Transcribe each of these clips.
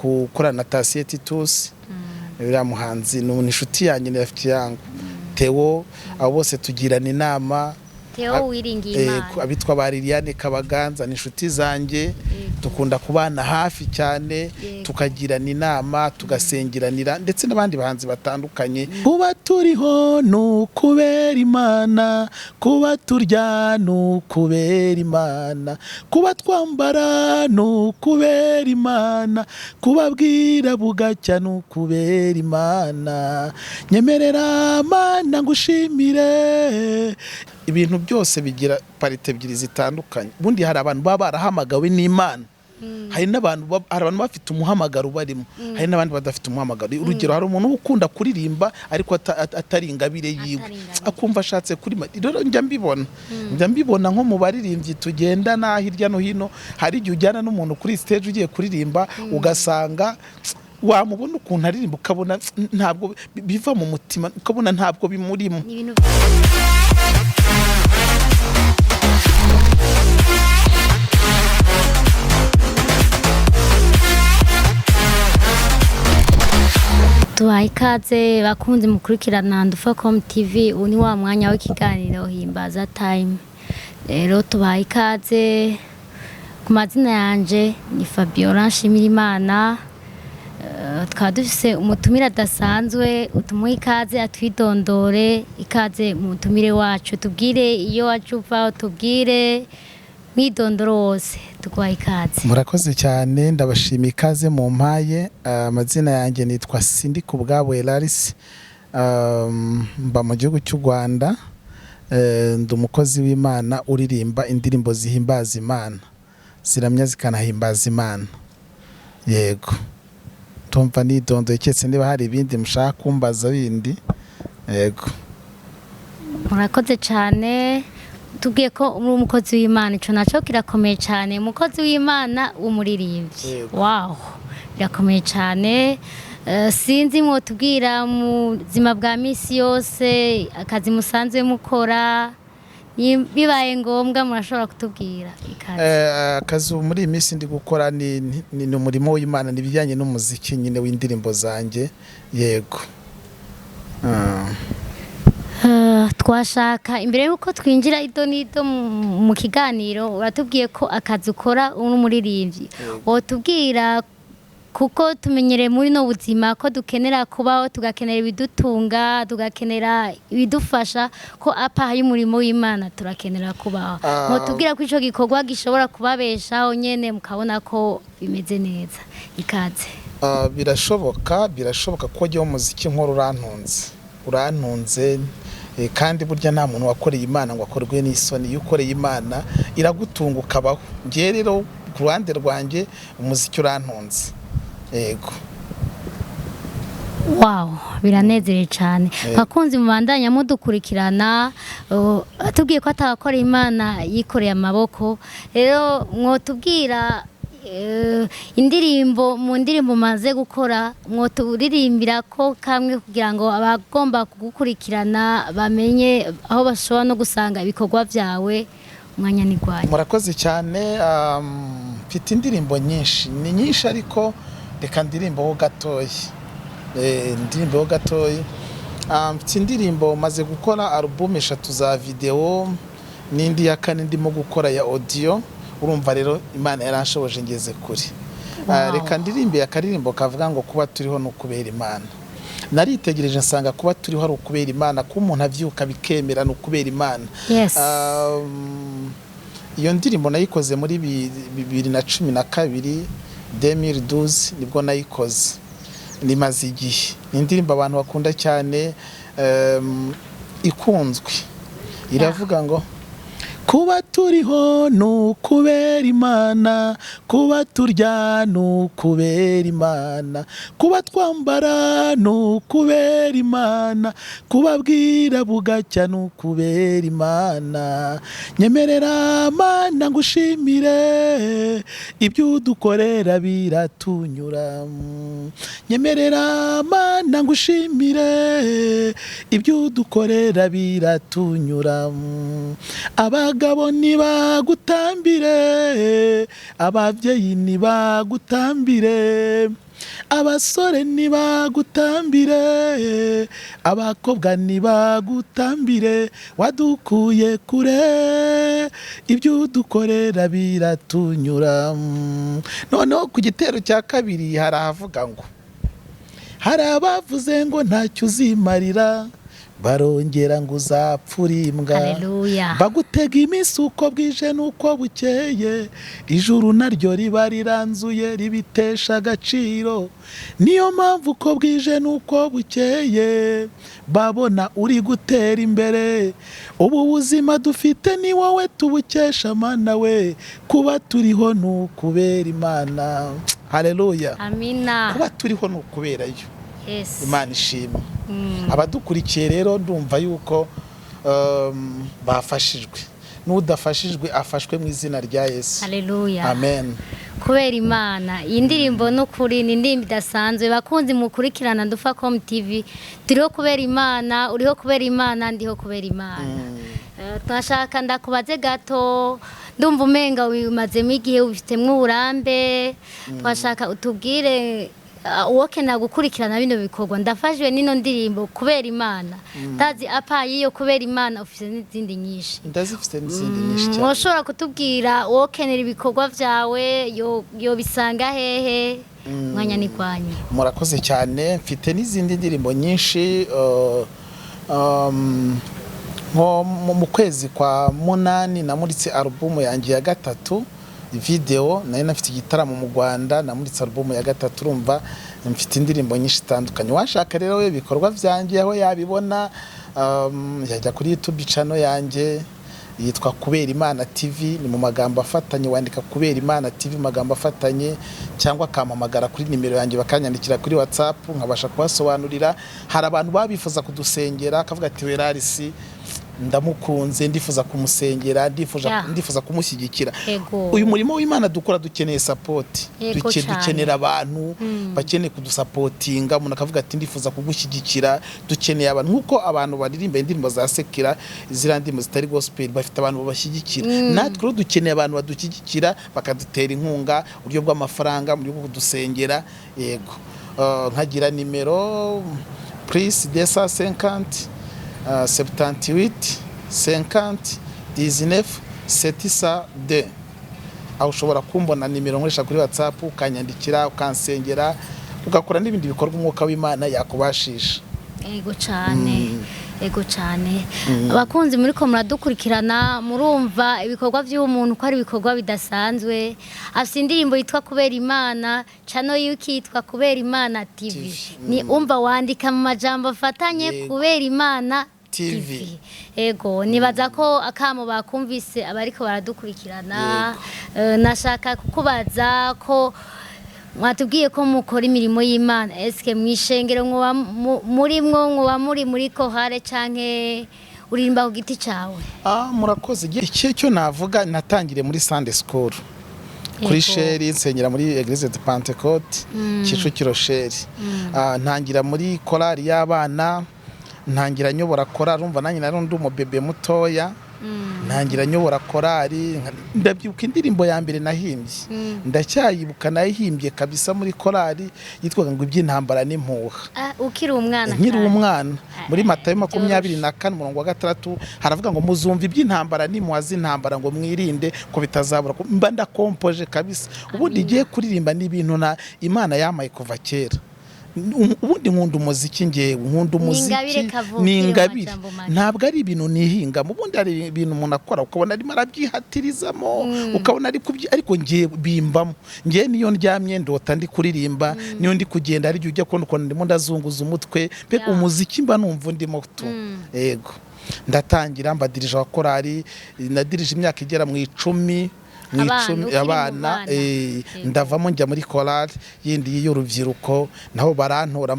Gukorana na Tasiye Titus, uriya muhanzi ni inshuti yanjye, ni afite yangu Theo, abo bose tugirana inama. Theo wiringiye Imana. Abitwa ba Liliane Kabaganza ni inshuti zanjye, dukunda kubana hafi cyane, tukagirana inama, tugasengeranira, ndetse n'abandi bahanzi batandukanye. Kuba turiho ni ukubera Imana, kuba turya ni ukubera Imana, kuba twambara ni ukubera Imana, kubabwira bugacya ni ukubera Imana. Nyemerera Mana ngushimire. Ibintu byose bigira parite ebyiri zitandukanye. Ubundi hari abantu baba barahamagawe n'Imana, hari n'abantu hari abantu bafite umuhamagaro barimo, hari n'abandi badafite umuhamagaro. Urugero, hari umuntu uba ukunda kuririmba ariko atari ingabire yiwe, Atari ingabire. akumva ashatse kuririmba. Rero njya mbibona nko mu baririmbyi tugendana hirya no hino, hari igihe ujyana n'umuntu kuri stage ugiye kuririmba, ugasanga wamubona ukuntu aririmba ukabona ntabwo biva mu mutima, ukabona ntabwo bimurimo. Ni ibintu. Tubaha ikaze bakunzi mukurikirana Ndufacom TV. Ubu ni wa mwanya w'ikiganiro Himbaza Time. Rero tubaha ikaze. Ku mazina yanje ni Fabiola Nshimirimana. Tukaba dufise umutumire adasanzwe, utumuha ikaze atwidondore. Ikaze mutumire wacu, tubwire iyo wacu uva, utubwire mwidondoro wose. Tuguha ikaze. Murakoze cyane, ndabashimiye ikaze mu mpaye. Amazina yanjye nitwa Sindi ku bwabo Elaris, mba mu gihugu cy'u Rwanda. Ndi umukozi w'Imana uririmba indirimbo zihimbaza Imana, ziramya zikanahimbaza Imana. Yego, tumva nidondoye, keretse niba hari ibindi mushaka kumbaza bindi. Yego. Murakoze cyane. Tubwiye ko uri umukozi w'Imana, ico naco kirakomeye cyane, umukozi w'Imana w'umuririmbyi. Yego. Waho birakomeye cyane. Sinzi mwotubwira mu buzima bwa misi yose akazi musanzwe mukora, bibaye ngombwa murashobora kutubwira. Ikaze. Akazi ubu muri iyi minsi ndi gukora ni umurimo w'Imana, ni ibijyanye n'umuziki nyine w'indirimbo zanjye. Yego. Twashaka imbere y'uko twinjira ido n'ido mu kiganiro, uratubwiye ko akazi ukora uri umuririmbyi, wotubwira, kuko tumenyereye muri no buzima ko dukenera kubaho, tugakenera ibidutunga, tugakenera ibidufasha, ko apa y'umurimo w'Imana turakenera kubaho. Mwotubwira ko ico gikorwa gishobora kubabeshaho nyene mukabona ko bimeze neza. Ikaze. Birashoboka, birashoboka ko jyewe umuziki nkora urantunze, kandi burya nta muntu wakoreye Imana ngo akorwe n'isoni. Iyo ukoreye Imana iragutunga ukabaho. Njyewe rero ku ruhande rwanjye umuziki urantunze, yego. Wow, biranezereye cyane. Bakunzi mubandanya mudukurikirana, atubwiye ko atakora Imana yikoreye amaboko. Rero mwotubwira indirimbo, mu ndirimbo maze gukora mwoturirimbira ko kamwe kugira ngo abagomba kugukurikirana bamenye aho bashobora no gusanga ibikorwa byawe. Umwanya ni gwanyu. Murakoze cyane. Mfite indirimbo nyinshi, ni nyinshi, ariko reka ndirimboho gatoya. Ndirimboho gatoya. Mfite indirimbo, maze gukora alubumu eshatu za videwo n'indi ya kane ndimo gukora ya audio. Urumva rero Imana yaranshoboje ngeze kure. Reka ndirimbe akaririmbo kavuga ngo kuba turiho ni ukubera Imana. Naritegereje nsanga kuba turiho ari ukubera Imana, kuba umuntu avyuka bikemera ni ukubera Imana. Iyo ndirimbo nayikoze muri 2012, 2012 nibwo nayikoze, nimaze igihe. Ni indirimbo abantu bakunda cyane, ikunzwe, iravuga ngo kuba turiho ni ukubera Imana, kuba turya ni ukubera Imana, kuba twambara ni ukubera Imana, kubabwira bugacya ni ukubera Imana. Nyemerera Mana ngushimire, ibyo udukorera biratunyura. Nyemerera Mana ngushimire, ibyo udukorera biratunyura. Abagabo ni Nibagutambire, ababyeyi nibagutambire, abasore nibagutambire, abakobwa nibagutambire. Wadukuye kure, ibyo udukorera biratunyura. Noneho ku gitero cya kabiri hari ahavuga ngo hari abavuze ngo ntacyo uzimarira, barongera ngo uzapfura imbwa. Haleluya. Bagutega iminsi uko bwije n'uko bukeye, ijuru naryo riba riranzuye ribitesha agaciro. Niyo mpamvu uko bwije n'uko bukeye babona uri gutera imbere. Ubu buzima dufite ni wowe tubukesha, Mana we, kuba turiho ni ukubera Imana. Haleluya. Amina. Kuba turiho ni ukuberayo. Yes. Imana ishimwe. Abadukurikiye rero ndumva yuko bafashijwe, n'udafashijwe afashwe mu izina rya Yesu. Haleluya. Amen. Kubera Imana, iyi ndirimbo n'ukuri ni indirimbo idasanzwe. Bakunzi mukurikirana Ndufacom TV, turiho kubera Imana, uriho kubera Imana, ndiho kubera Imana. Twashaka ndakubaze gato, ndumva umenga wimazemo igihe, ubifitemo uburambe. Twashaka utubwire, uwokenera gukurikirana bino bikorwa. Ndafashijwe n'ino ndirimbo Kubera Imana. Ndazi apa y'iyo Kubera Imana ufite n'izindi nyinshi. Ndazifite n'izindi nyinshi cyane. Mwoshobora kutubwira uwokenera ibikorwa byawe yobisanga hehe? Mwanya ni kwanyu. Murakoze cyane. Mfite n'izindi ndirimbo nyinshi. Nko mu kwezi kwa munani namuritse alubumu yanjye ya gatatu video, nari nafite igitaramo mu Rwanda, namuritse alubumu ya gatatu. Urumva mfite indirimbo nyinshi zitandukanye. Washaka rero we ibikorwa byanjye aho yabibona, yajya kuri YouTube channel yanjye yitwa Kubera Imana TV, ni mu magambo afatanye, wandika Kubera Imana TV mu magambo afatanye, cyangwa akampamagara kuri nimero yanjye, bakanyandikira kuri WhatsApp nkabasha kubasobanurira. Hari abantu baba bifuza kudusengera, akavuga ati Werarisi ndamukunze, ndifuza kumusengera, ndifuza ndifuza kumushyigikira. Uyu murimo w'Imana dukora dukeneye support. Dukenera abantu bakeneye kudusapotinga. Umuntu akavuga ati ndifuza kugushyigikira. Dukeneye abantu nk'uko abantu baririmba indirimbo za secular, ziriya ndirimbo zitari gospel, bafite abantu babashyigikira. Natwe rero dukeneye abantu badushyigikira, bakadutera inkunga uburyo bw'amafaranga, mu buryo bwo kudusengera. Yego. Nkagira nimero +250 78 50 19 702, aho ushobora kumbona, nimero nkoresha kuri WhatsApp, ukanyandikira, ukansengera, ugakora n'ibindi bikorwa umwuka w'Imana yakubashisha. Ego cyane, ego cyane. Abakunzi muri ko muradukurikirana, murumva ibikorwa by'umuntu ko ari ibikorwa bidasanzwe. Afite indirimbo yitwa Kubera Imana, channel yiwe ikitwa Kubera Imana TV. TV. Ni umva wandika mu majambo afatanye Kubera Imana TV. TV. Ego, nibaza ko akamo bakumvise abariko baradukurikirana. Nashaka kukubaza ko mwatubwiye ko mukora imirimo y'Imana, eske mwishengero mwoba murimwo, mwoba muri muri chorale canke uririmba ku giti cawe? Ah, murakoze. Iki cyo navuga, natangiriye muri Sunday school kuri Sheri, nsengera muri Eglise de Pentecôte Kicukiro Sheri. Ntangira muri korali y'abana, ntangira nyobora korali. Urumva nanjye nari ndi umubebe mutoya, ntangira nyobora korali. Ndabyibuka indirimbo ya mbere nahimbye, ndacyayibuka, nayihimbye kabisa muri korali, yitwaga ngo Iby'intambara n'impuha. Ah, ukiri umwana Nkiri kandi. umwana. Muri Matayo Byoroshye. 24 umurongo wa 6 haravuga ngo muzumva iby'intambara n'impuha z'intambara, ngo mwirinde ko bitazabura. Mba ndakompoje kabisa. Ubundi igiye kuririmba n'ibintu na Imana yamaye kuva kera. Ubundi nkunda umuziki, ngewe nkunda umuziki. Ingabire kavukire Ni mu ingabire. majambo make. Ntabwo ari ibintu nihingamo. Ubundi hari ibintu umuntu akora ukabona arimo arabyihatirizamo, ukabona ari kubyi, ariko ngewe bimbamo. Ngewe niyo ndyamye ndota ndi kuririmba, niyo ndi kugenda hari igihe ujya kubona ukuntu ndimo ndazunguza umutwe mbega umuziki mba numva ndimo tu. Yego, ndatangira mbadirije wa korali, nadirije imyaka igera mu 10, mu Abana, 10 ukiri mu abana. bana. Ndavamo njya muri korali yindi y'urubyiruko, naho barantora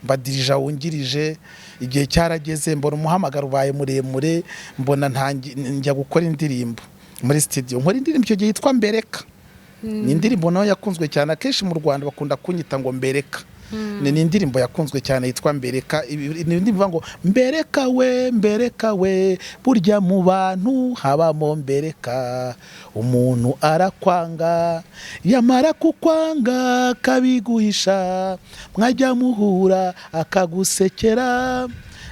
mbadirija wungirije. Igihe cyarageze mbona umuhamagaro ubaye muremure, mbona njya gukora indirimbo muri studio, nkora indirimbo icyo gihe yitwa Mbereka. Ni indirimbo nayo yakunzwe cyane. Akenshi mu Rwanda bakunda kunyita ngo Mbereka. Ni indirimbo yakunzwe cyane yitwa Mbereka. Ni indirimbo ivuga ngo mbereka we, mbereka we, burya mu bantu habamo mbereka, umuntu arakwanga yamara kukwanga akabiguhisha, mwajya muhura akagusekera,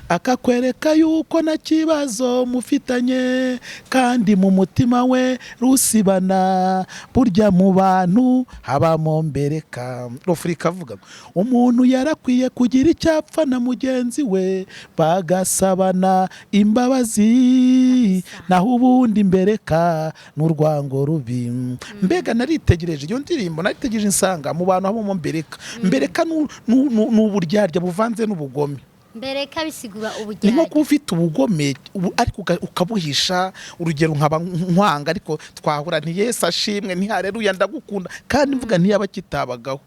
akakwereka yuko nta kibazo mufitanye, kandi mu mutima we rusibana, burya mu bantu habamo mbereka. Rofurika avuga ngo umuntu yarakwiye kugira icyo apfa na mugenzi we, bagasabana imbabazi, naho ubundi mbereka n'urwango rubi. Mbega naritegereje iyo ndirimbo, naritegereje nsanga mu bantu habamo mbereka. Mbereka ni uburyarya buvanze n'ubugome. Mbereka bisigura Ni nko uburyarya. kuba ufite ubugome ariko ukabuhisha. Urugero, nkaba nkwanga ariko twahura nti Yesu ashimwe, nti hareruya, ndagukunda, kandi mvuga ntiyaba kitabagaho.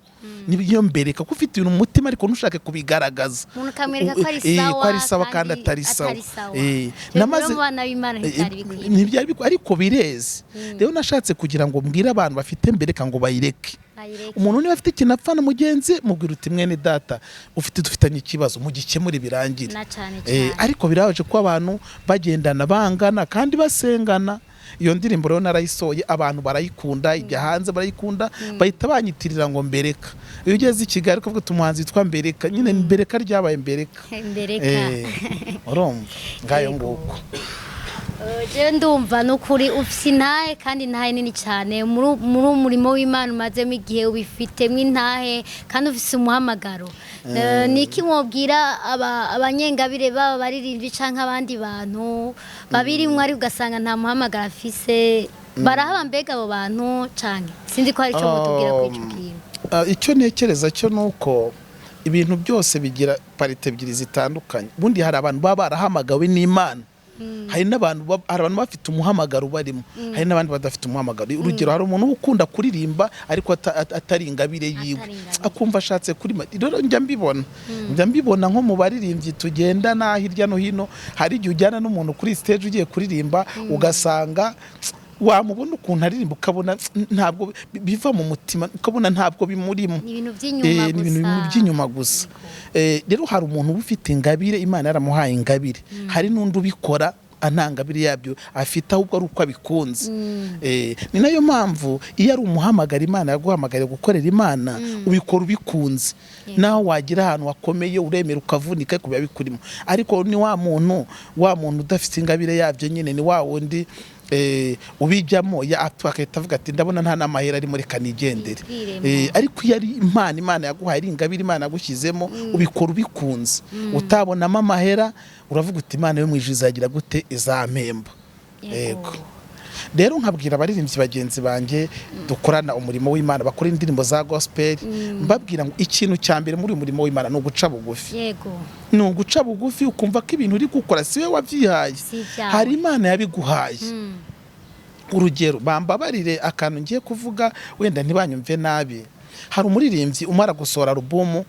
Niyo mbereka, ko ufite ibintu mu mutima ariko ntushake kubigaragaza. Umuntu ukamwereka ko ari Ko sawa ari sawa kandi atari sawa. Atari sawa. Namaze mu bana b'Imana ntibyari bikwiye. Ntibyari bikwiye, ariko bireze. Rero nashatse kugira ngo mbwire abantu bafite mbereka ngo bayireke. Bayireke. Umuntu niba afite ikintu apfa na mugenzi, mubwira uti mwene data, ufite dufitanye ikibazo, mugikemure birangire. Na cyane Eh, cyane. Ariko birabaje ko abantu bagendana bangana kandi basengana. Iyo ndirimbo rero narayisohoye, abantu barayikunda, ijya hanze barayikunda, bahita banyitirira ngo Mbereka. Iyo ugeze i Kigali ukavuga uti umuhanzi witwa Mbereka, nyine Mbereka ryabaye Mbereka. Mbereka. Urumva ngayo Yego. nguko. Jewe ndumva nukuri ufise intahe, kandi intahe nini cyane muri umurimo w'Imana umazemo igihe, ubifitemo intahe kandi ufise umuhamagaro. Niki mwobwira abanyengabire baba baririmbyi canke abandi bantu babirimwo ariko ugasanga nta muhamagaro afise? Barahaba mbega abo bantu, canke sinzi ko hari ico mutubwira kuri ico kintu? Icyo ntekereza cyo ni uko ibintu byose bigira parties ebyiri zitandukanye. Ubundi hari abantu baba barahamagawe n'Imana, hari n'abantu hari abantu bafite umuhamagaro barimo, hari n'abandi badafite umuhamagaro. Urugero, hari umuntu uba ukunda kuririmba ariko atari ingabire yiwe, Atari ingabire. akumva ashatse kuririmba. Rero njya mbibona nko mu baririmbyi tugendana hirya no hino. Hari igihe ujyana n'umuntu kuri stage ugiye kuririmba, ugasanga wamubona ukuntu aririmba ukabona ntabwo biva mu mutima, ukabona ntabwo bimurimo. Ni ibintu by'inyuma Ni ibintu gusa. by'inyuma gusa. Rero hari umuntu uba ufite ingabire, Imana yaramuhaye ingabire, hari n'undi ubikora nta ngabire yabyo afite, ahubwo ari uko abikunze. Ni nayo mpamvu iyo ari umuhamagara, Imana yaguhamagariye gukorera Imana, ubikora ubikunze. Naho wagira ahantu hakomeye, uremera ukavunika, ariko biba bikurimo. Ariko ni wa muntu udafite ingabire yabyo nyine, ni wa wundi ubijyamo agahita avuga ati ndabona nta n'amahera arimo, reka nigendere. Yibwiremo. Ariko iyo ari impano Imana yaguhaye, ari ingabire Imana yagushyizemo, ubikora ubikunze. Utabonamo amahera, uravuga uti Imana yo mu ijuru izagira gute? Izampemba. Yego. Rero nkabwira abaririmbyi bagenzi banjye dukorana umurimo w'Imana, bakora indirimbo za gospel, mbabwira ngo ikintu cya mbere muri uyu murimo w'Imana ni uguca bugufi. Ni uguca bugufi, ukumva ko ibintu uri gukora si we wabyihaye, Si ibyawe. hari Imana yabiguhaye. Urugero, bambabarire akantu ngiye kuvuga, wenda ntibanyumve nabi. Hari umuririmbyi umara gusohora alubumu,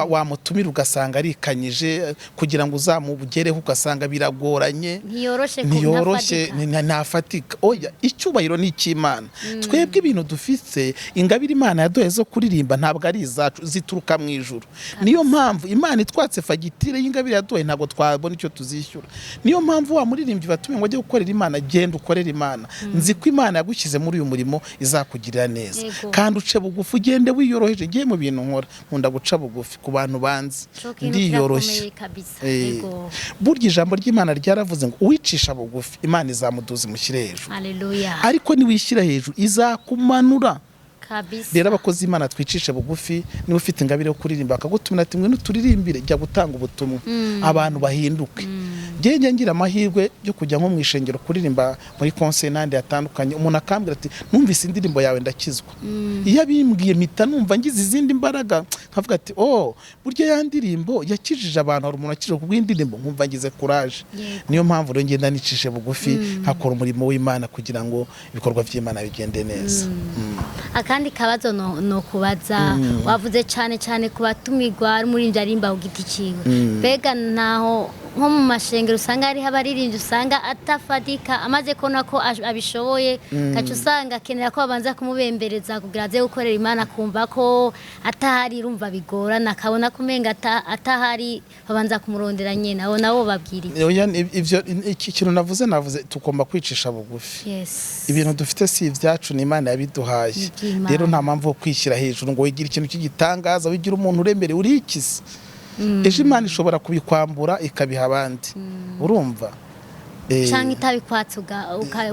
wamutumira ugasanga arikanyije, kugira ngo uzamugereho ugasanga biragoranye. Ntiyoroshe Ntiyoroshe. Ntafatika. Ntafatika. Oya, icyubahiro ni icy'Imana. Twebwe ibintu dufite, ingabire Imana yaduhaye zo kuririmba, ntabwo ari izacu, zituruka mu ijuru. Niyo mpamvu Imana itwatse fagitire y'ingabire yaduhaye, ntabwo twabona icyo tuzishyura. Niyo mpamvu wa muririmbyi batumiye ngo ajye gukorera Imana, genda ukorere Imana. Nzi ko Imana yagushyize muri uyu murimo izakugirira neza. Kandi uce bugufi, ugende wiyoroheje. Ngiye mu bintu nkora, nkunda guca bugufi ku bantu banzi. Ico kintu Ndiyoroshya. kirakomeye kabisa. Burya ijambo ry'Imana ryaravuze ngo uwicisha bugufi Imana izamuduza imushyire hejuru. Haleluya. Ariko niwishyira hejuru izakumanura. Rero abakozi b'Imana twicishe bugufi. Niba ufite ingabire yo kuririmba, bakagutumira ati ngwino turirimbire, jya gutanga ubutumwa, abantu bahinduke. Njye ngira amahirwe yo kujya nko mu ishengero kuririmba muri concert n'ahandi hatandukanye, umuntu akambwira ati numvise indirimbo yawe ndakizwa. Iyo abimbwiye mpita numva ngize izindi mbaraga, nkavuga ati oh, burya ya ndirimbo yakijije abantu, hari umuntu wakijije kubw'indirimbo, nkumva ngize courage. Niyo mpamvu rero ngenda nicishe bugufi, nkakora umurimo w'Imana kugira ngo ibikorwa by'Imana bigende neza. Akandi kabazo no kubaza, wavuze cyane cyane ku batumirwa, ari umuririmbyi arimba ku giti ciwe, mbega ntaho Nko mu mashengero usanga hariho abaririmbyi usanga atafatika, amaze kubona ko abishoboye, gaca usanga akenera ko babanza kumubembereza kugira aze gukorera Imana, akumva ko atahari urumva bigorana, akabona ko umenga atahari babanza kumurondera nyene. Abo nabo babwira iki? Oya, ivyo iki kintu navuze tugomba kwicisha bugufi. Ibintu dufite si ibyacu, ni Imana yabiduhaye. Ni iby'Imana. Rero nta mpamvu yo kwishyira hejuru ngo wigire ikintu cy'igitangaza, wigire umuntu uremereye, urikize. Ejo Imana ishobora kubikwambura ikabiha abandi, urumva? Canke itabikwatse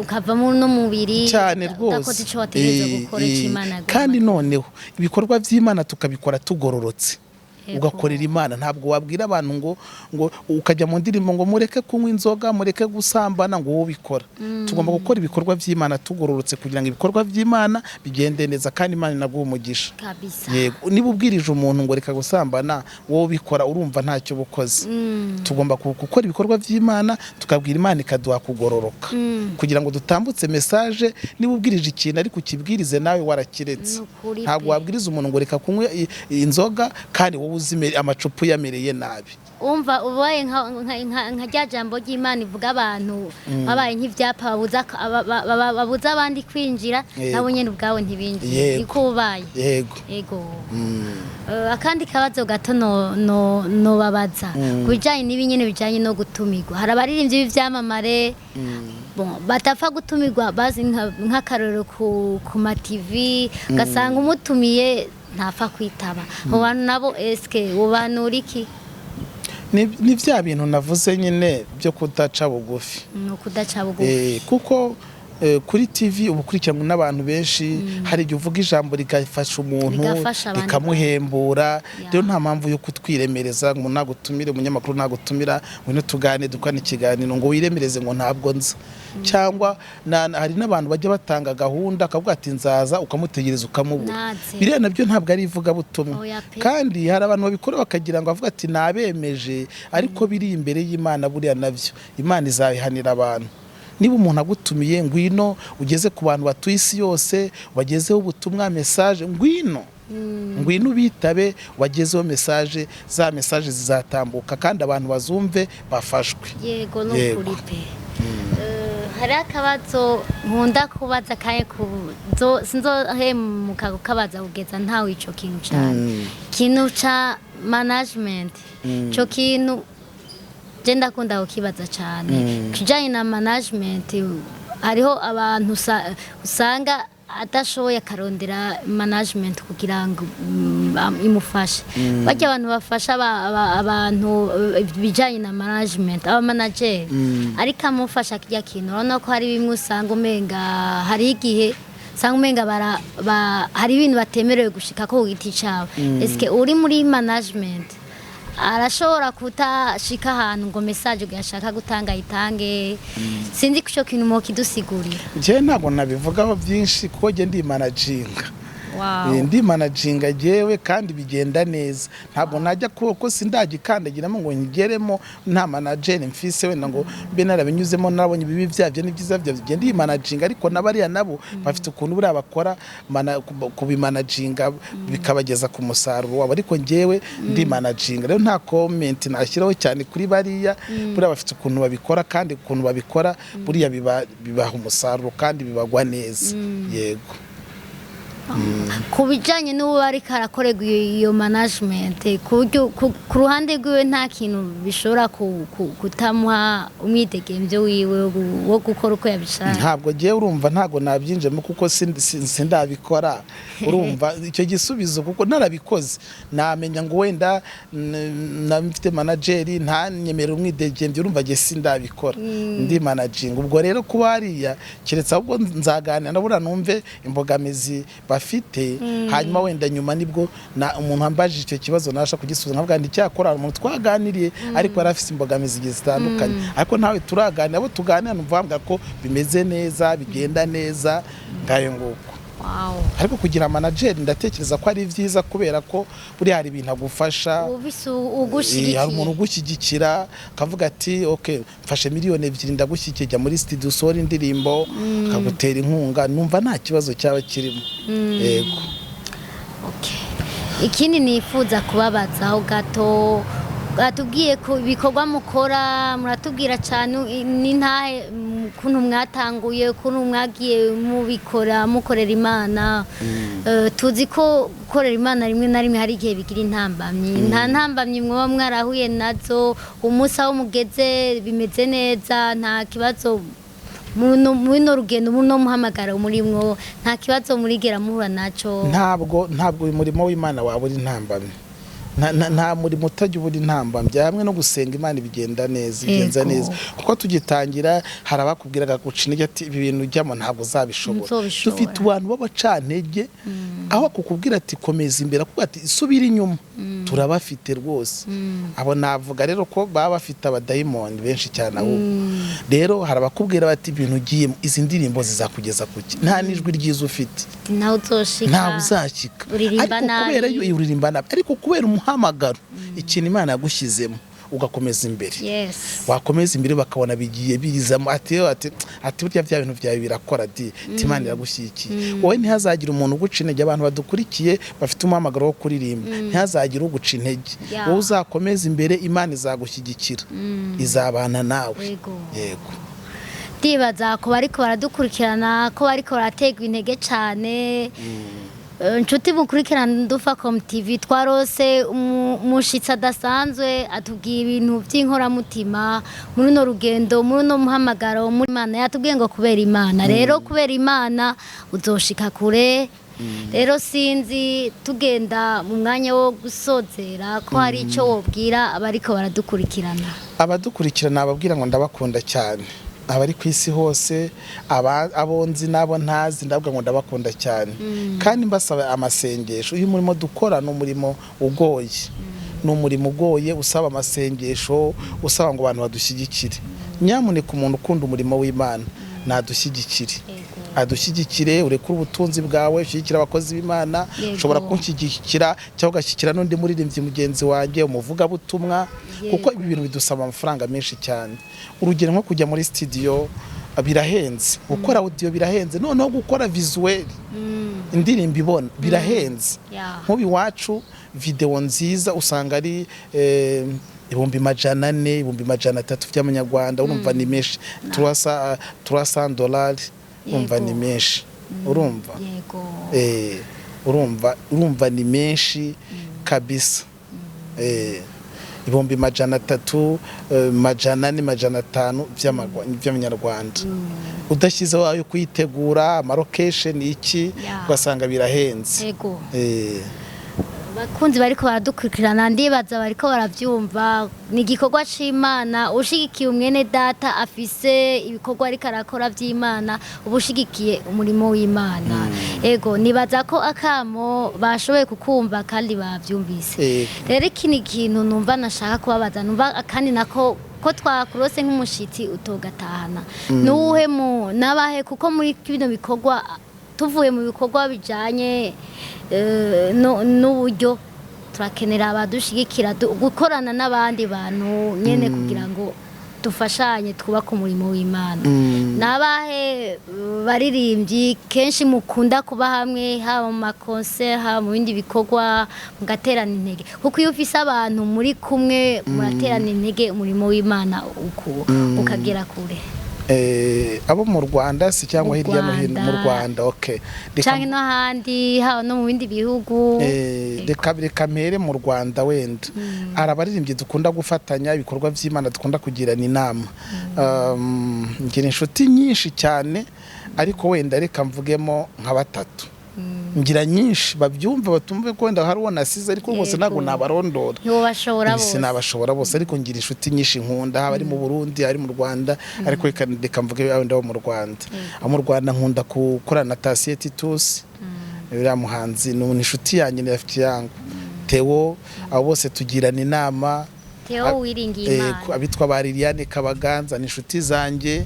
ukavamo n'umubiri cyane udakoze rwose. ico wategerezwa gukora, ico Imana yaguhamagaye. Kandi noneho ibikorwa by'Imana tukabikora tugororotse. Ugakorera Imana, ntabwo wabwira abantu ngo ukajya mu ndirimbo ngo mureke kunywa inzoga, mureke gusambana, ngo wowe ubikora. Tugomba gukora ibikorwa by'Imana tugororotse kugira ngo ibikorwa by'Imana bigende neza kandi Imana inaguhe umugisha. Yego, niba ubwirije umuntu ngo reka gusambana, wowe ubikora, urumva ntacyo uba ukoze. Tugomba gukora ibikorwa by'Imana, tukabwira Imana ikaduha kugororoka kugira ngo dutambutse message. Niba ubwirije ikintu, ariko ukibwirize nawe warakiretse. Ni ukuri Ntabwo pe. wabwiriza umuntu ngo reka kunywa inzoga kandi wowe uzi amacupa uyamereye nabi. Umva, ubaye nka rya jambo ry'Imana ivuga abantu babaye nk'ivyapa babuza abandi kwinjira, nabo nyene ubwabo ntibinjire. Niko ubaye. Yego. Ego. Akandi kabazo gato no babaza ku bijanye n'ibi nyene bijanye no gutumirwa. Hari abaririmbyi b'ivyamamare, bon, batapfa gutumirwa, bazi nk'akarorero ku ma TV, ugasanga umutumiye ntapfa kwitaba. Abo bantu nabo, eske ubanura iki? Ni bya bintu navuze nyine byo kudaca bugufi. Ni ukudaca bugufi. Kuko kuri TV uba ukurikiranwa n'abantu benshi, hari igihe uvuga ijambo rigafasha umuntu, Rigafasha abandi. rikamuhembura. Rero nta mpamvu yo kutwiremereza ngo nagutumire, umunyamakuru nagutumira ngwino tugane, dukane ikiganiro, ngo wiremereze ngo ntabwo nza. Cyangwa hari n'abantu bajya batanga gahunda, akavuga ati nzaza, ukamutegereza ukamubura. Naze. Biriya nabyo ntabwo ari ivugabutumwa. Oya pe. Kandi hari abantu babikora bakagira ngo avuga ati nabemeje, ariko biri imbere y'Imana, buriya nabyo Imana izabihanira abantu. Niba umuntu agutumiye, ngwino ugeze ku bantu batuye isi yose, bagezeho ubutumwa, message, ngwino, ngwino ubitabe, wagezeho message. Za message zizatambuka kandi abantu bazumve, bafashwe. Yego, ni Yego. ukuri pe. Hari akabazo nkunda kubaza kandi sinzohemuka kukabaza kugeza ntawe ico kintu cane, ikintu ca management. Ico kintu je ndakunda kukibaza cane, kijanye na management. Hariho abantu usanga adashoboye akarondera management kugira ngo imufashe. Barya abantu bafasha abantu ibijanye na management, aba manager, ariko amufasha kirya kintu, urabona ko hari bimwe usanga umenga, hari igihe usanga umenga hari ibintu batemerewe gushika ko ku giti cabo. Eske uri muri management arashobora kutashika ahantu ngo message yashaka gutanga ayitange? Sinzi ko ico kintu mwokidusigurira. Njyewe ntabwo nabivugaho byinshi kuko njye ndi managinga. Ndi managinga jyewe kandi bigenda neza. Ntabwo najya kuko sindagikandagiramo ngo ngeremo, nta manager mfise wenda ngo mbe narabinyuzemo, narabonye ibibi byabyo n'ibyiza byabyo. Njye ndi managinga, ariko n'abariya nabo bafite ukuntu buriya bakora kubimanaginga bikabageza ku musaruro wabo, ariko njyewe ndi managinga. Rero nta comment nashyiraho cyane kuri bariya. Buriya bafite ukuntu babikora, kandi ukuntu babikora buriya bibaha umusaruro kandi bibagwa neza, yego. Ku bijyanye n'uwo ariko arakorerwa iyo management, ku buryo ku ruhande rwiwe nta kintu bishobora kutamuha umwidegemvyo wiwe wo gukora uko yabishaka? Ntabwo ngiye, urumva, ntabwo nabyinjemo kuko sindabikora. Urumva icyo gisubizo, kuko narabikoze namenya ngo wenda na mfite manager ntanyemere umwidegemvyo. Urumva ngiye sindabikora, ndi managing. Ubwo rero kuba hariya, keretse ahubwo nzaganira na buriya numve imbogamizi bafite, hanyuma wenda nyuma nibwo na umuntu ambajije icyo kibazo nasha kugisubiza, nkavuga nti cyakora umuntu twaganiriye, ariko yari afite imbogamizi zigiye zitandukanye, ariko ntawe turaganira. Abo tuganira numva bambwira ko bimeze neza, bigenda neza, ngayo nguko. Ariko kugira manager ndatekereza ko ari byiza, kubera ko buriya hari ibintu agufasha. Ubise Hari umuntu ugushigikiye. ugushyigikira, akavuga ati ok, mfashe 2 miliyoni ndagushyigikiye, jya muri studio usohora indirimbo, akagutera inkunga. Numva nta kibazo cyaba kirimo, yego. Okay. Ikindi nifuza kubabazaho gato. Atubwiye ku bikorwa mukora, muratubwira cyane n'intahe, ukuntu mwatanguye, ukuntu mwagiye mubikora, mukorera Imana. Tuzi ko gukorera Imana rimwe na rimwe hari igihe bigira intambamyi. Nta ntambamyi mwaba mwarahuye nazo? Umunsi aho mugeze bimeze neza, nta kibazo muri runo rugendo, muri uno muhamagaro murimwo, nta kibazo murigera muhura naco? Ntabwo uyu murimo w'Imana waba uri intambamyi. Nta murimo utajya ubura intambamyi. Hamwe no gusenga Imana ibigenda neza, igenza neza. Kuko tugitangira hari abakubwiraga guca intege, ati ibi bintu ujyamo ntabwo uzabishobora. Ntuzobishobora. Dufite abantu b'abacantege, aho kukubwira ati komeza imbere, akubwira ati subira inyuma. Turabafite rwose abo. Navuga rero ko baba bafite abadayimoni benshi cyane. Ahubwo rero hari abakubwira bati ibintu ugiyemo, izi ndirimbo zizakugeza kuki, nta n'ijwi ryiza ufite, Ntawe uzoshika. Ntawe uzakika. Uririmba Ariko kubera nabi. yo uririmba nabi, ariko kubera umuhamagaro, ikintu Imana yagushyizemo, ugakomeza imbere. Wakomeza imbere bakabona bigiye bizamo, ati burya bya bintu byawe birakora di, ati Imana iragushyigikiye wowe. Ntihazagire umuntu uguca intege. Abantu badukurikiye bafite umuhamagaro wo kuririmba, ntihazagire uguca intege. Wowe uzakomeza imbere, Imana izagushyigikira, izabana nawe. Yego. Ndibaza ko bariko baradukurikirana, ko bariko baraterwa intege cyane. Inshuti mukurikirana Ndufacom TV, twarose umushitsi adasanzwe, atubwiye ibintu by'inkoramutima muri runo rugendo, muri uno muhamagaro muri Imana. Yatubwiye ngo kubera Imana, rero kubera Imana uzoshika kure. Rero sinzi, tugenda mu mwanya wo gusozera, ko hari icyo wobwira abariko baradukurikirana. Abadukurikirana ababwira ngo ndabakunda cyane, abari ku isi hose, abo nzi n'abo ntazi, ndavuga ngo ndabakunda cyane kandi mbasaba amasengesho. Uyu murimo dukora ni umurimo ugoye, ni umurimo ugoye usaba amasengesho, usaba ngo abantu badushyigikire. Nyamuneka umuntu ukunda umurimo w'Imana nadushyigikire, adushyigikire. Urekure ubutunzi bwawe ushyigikire abakozi b'Imana. Ushobora kunshyigikira cyangwa ugashyigikira n'undi muririmbyi mugenzi wanjye, umuvugabutumwa, kuko ibi bintu bidusaba amafaranga menshi cyane. Urugero nko kujya muri studio birahenze, gukora audio birahenze, noneho gukora visuel, indirimbo ibona, birahenze. Nk'ubu iwacu video nziza usanga ari 400,000, 300,000 by'amanyarwanda. Urumva ni menshi, 300 dolari, urumva ni menshi, urumva. Urumva ni menshi kabisa. 300,000, 400, 500 by'amanyarwanda, udashyizeho ayo kuyitegura, ama location, iki, ugasanga birahenze. Bakunzi bariko baradukurikirana, ndibaza bariko baravyumva, ni igikorwa c'Imana. Ushigikiye umwene data afise ibikorwa ariko arakora vy'Imana, uba ushigikiye umurimo w'Imana. Ego, nibaza ko akamo bashoboye kukumva kandi bavyumvise. Rero iki ni ikintu numva nashaka kubabaza, numva kandi nako ko twakurose nk'umushitsi utogatahana nuwuhe mu nabahe, kuko muri bino bikorwa, tuvuye mu bikorwa bijanye n'uburyo, turakenera abadushigikira, gukorana n'abandi bantu nyene kugira ngo dufashanye twubake umurimo w'Imana. Nabahe baririmbyi kenshi mukunda kuba hamwe, haba mu ma concert, haba mu bindi bikorwa, mugaterana intege? Kuko iyo ufise abantu muri kumwe muraterana intege, umurimo w'Imana ukagera kure. Abo mu Rwanda si cyangwa Mu hirya no hino mu Rwanda. Rwanda, okay. Canke no handi, haba no mu bindi bihugu. Reka mpere mu Rwanda. Wenda hari abaririmbyi dukunda gufatanya ibikorwa by'Imana, dukunda kugirana inama. Ngira inshuti nyinshi cyane, ariko wenda reka mvugemo nka batatu. Ngira nyinshi, babyumve, batumve ko wenda hari uwo nasize, ariko bose ntabwo nabarondora. Ntiwobashobora bose. Sinabashobora bose, ariko ngira inshuti nyinshi nkunda, haba ari mu Burundi, ari mu Rwanda, ariko reka mvuge wenda abo mu Rwanda. Abo mu Rwanda nkunda gukorana na Tasiye Titus, uriya muhanzi ni inshuti yanjye, ni rafiki yangu. Theo, abo bose tugirana inama. Theo Wiringiye Imana. Abitwa ba Liliane Kabaganza ni inshuti zanjye,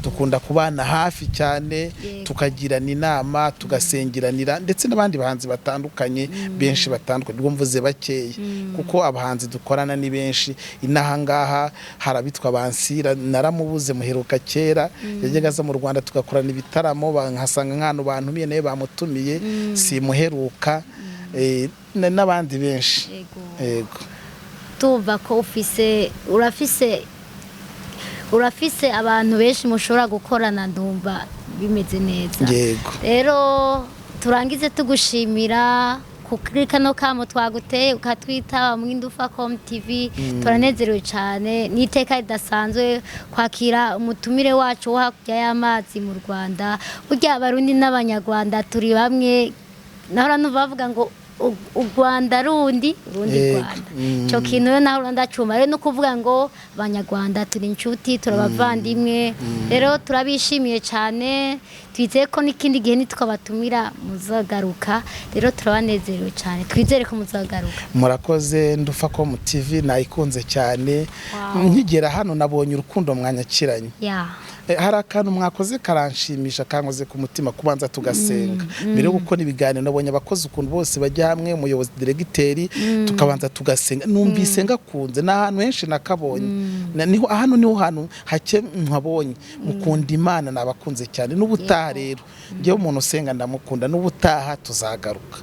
dukunda kubana hafi cyane, tukagirana inama, tugasengeranira, ndetse n'abandi bahanzi batandukanye benshi batandukanye. Ubwo mvuze bakeya kuko abahanzi dukorana ni benshi. Inaha ngaha hari abitwa Bansira, naramubuze, muheruka kera, yajyaga aza mu Rwanda tugakorana ibitaramo, nkasanga nk'ahantu bantumiye nawe bamutumiye, simuheruka, n'abandi benshi. Yego. Yego. Ndumva ko ufise urafise urafise abantu benshi mushobora gukorana, ndumva bimeze neza. Rero turangize tugushimira kuri kano kamo twaguteye ukatwitaba mu Indufa Com TV. Turanezerewe cyane, n'iteka ridasanzwe kwakira umutumire wacu wo hakurya y'amazi mu Rwanda. Burya Abarundi n'Abanyarwanda turi bamwe. Nahora numva bavuga ngo u Rwanda rundi, urundi Rwanda. Ico kintu rero nahora ndacuma. Rero no kuvuga ngo Abanyarwanda turi inshuti, turabavandimwe. Rero turabishimiye cyane, twizeye ko n'ikindi gihe nitwabatumira muzagaruka. Rero turabanezerewe cyane, twizere ko muzagaruka. Murakoze. Ndufa Com TV nayikunze cyane. Nkigera hano nabonye urukundo mwanyakiranye. Hari akantu mwakoze karanshimisha, kankoze ku mutima, kubanza tugasenga mbere yo gukora ibiganiro. Nabonye abakozi ukuntu bose bajya hamwe, umuyobozi, diregiteri, tukabanza tugasenga. Numvise ngakunze, ni ahantu henshi nakabonye. Niho hano, niho hantu hake nkabonye mukunda Imana. Nabakunze cyane. N'ubutaha rero, njyewe umuntu usenga ndamukunda. N'ubutaha tuzagaruka.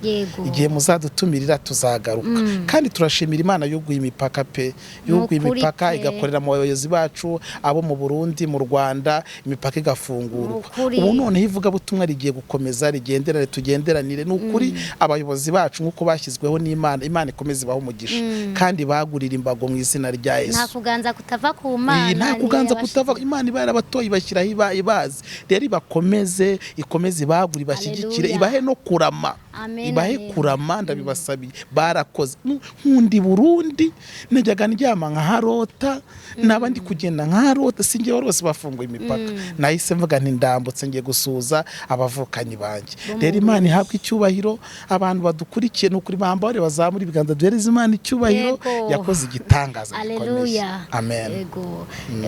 Igihe muzadutumirira tuzagaruka. Kandi turashimira Imana yuguye imipaka pe, yuguye Nukuri imipaka pe. igakorera mu bayobozi bacu abo mu Burundi, mu Rwanda, imipaka igafungurwa. Nukuri. Ubu noneho ivugabutumwa rigiye gukomeza rigenderane, tugenderanire. Ni ukuri abayobozi bacu nk'uko bashyizweho n'Imana, Imana ikomeze ibahe umugisha kandi bagurira imbago mu izina rya Nta Yesu. kuganza kutava ku Mana. Iyi, nta Niyo kuganza yabashize. kutava. Imana iba yarabatoye, ibashyiraho ibazi. Rero ibakomeze, ikomeze ibagure, ibashyigikire, Haleluya. ibahe no kurama. Amen, Ibahe amen. kurama, ndabibasabiye. Barakoze. Nkunda i Burundi, najyaga ndyama nkaharota, naba ndi kugenda nkaharota. Sinjye rwose, bafunguye imipaka nahise mvuga nti ndambutse ngiye gusuhuza abavukanyi banjye. Bo mu Rero Imana ihabwe icyubahiro. Abantu badukurikiye, ni ukuri bambare, bazamura ibiganza, duhereze Imana icyubahiro. Yakoze igitangaza gikomeye. Aleluya. Amen. Yego.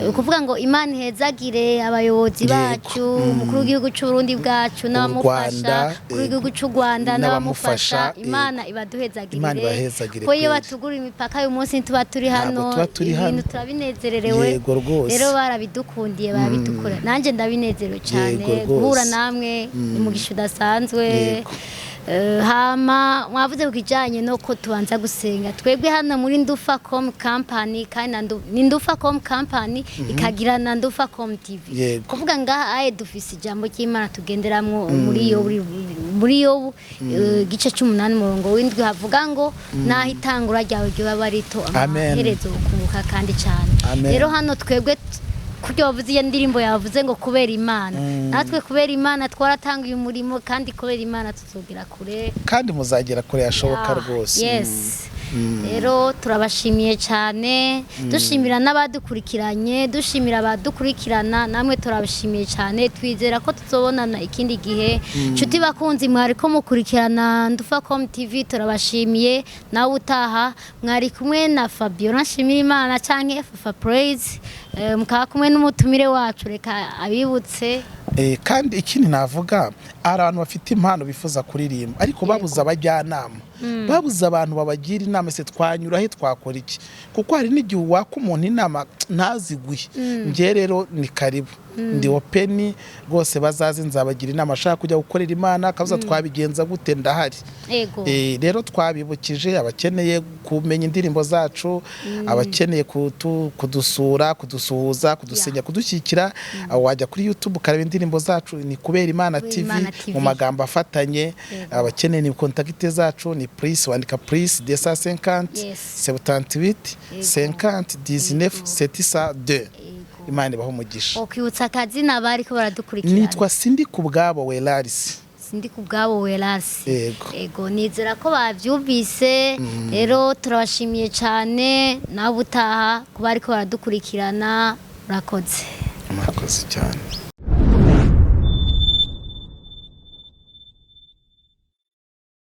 Ukuvuga ngo Imana ihezagire abayobozi bacu, umukuru w'igihugu cy'u Burundi bwacu n'abamufasha, Rwanda, umukuru w'igihugu cy'u Rwanda n'abamufasha, n'abamufasha. Imana ibaduhezagirire. Imana ibahezagire Ko iyo kweri. batugura imipaka uyu munsi tuba turi Ntabwo hano. tuba turi hano. Ibintu turabinezererewe. Yego rwose. Rero barabidukundiye, barabidukora, nanjye ndabinezerewe cyane. Yego rwose. Guhura namwe ni umugisha udasanzwe. Hama mwavuze ku kijyanye no ko tubanza gusenga. Twebwe hano muri Ndufa Com Company, kandi ni Ndufa Com Company ikagira na Ndufa Com TV. Kuvuga ngaha aye dufise ijambo ry'Imana tugenderamwo muri yo muri Yobu igice c'umunani umurongo w'indwi, havuga ngo naho itangura ryawe ryoba rito, Amen. amaherezo ukunguka kandi cyane. Amen. Rero hano twebwe kurya wavuze iyo ndirimbo yavuze ngo kubera Imana, natwe kubera Imana twaratangiye umurimo, kandi kubera Imana tuzogera kure. Kandi muzagera kure hashoboka rwose. Yes. Rero turabashimiye cyane, dushimira n'abadukurikiranye, dushimira abadukurikirana, namwe turabashimiye cyane. Twizera ko tuzobonana ikindi gihe. Nshuti bakunzi mwari ko mukurikirana Ndufa Com TV, turabashimiye. Nawe utaha mwari kumwe na Fabiola Nshimira Imana canke Fafa Praise, mukaba kumwe n'umutumire wacu. Reka abibutse. Kandi ikindi navuga, hari abantu bafite impano bifuza kuririmba ariko babuze abajyanama, babuze abantu babagira inama: ese twanyura he, twakora iki? Kuko hari n'igihe waka umuntu inama ntaziguhe. Njye rero ni karibu, ndi open rwose, bazaze nzabagira inama. Ashaka kujya gukorera Imana akabuza twabigenza gute, ndahari. Rero twabibukije abakeneye kumenya indirimbo zacu, abakeneye kudusura, kudusuhuza, kudusenya, kudushyigikira, wajya kuri YouTube ukareba indirimbo zacu, ni Kubera Imana Kubera TV Imana TV. mu magambo afatanye. Abakeneye ni contact zacu ni plus, wandika plus 250 78 50 19 702. Imana ibahe umugisha. Okwibutsa akazina bari ko baradukurikirana. Nitwa Sindi ku bwabo Welarisi. Sindi ku bwabo Werasi. Yego. Ego, nizera ko babyumvise. Rero turabashimiye cyane, nawe utaha kuba ariko baradukurikirana. Murakoze. Murakoze cyane.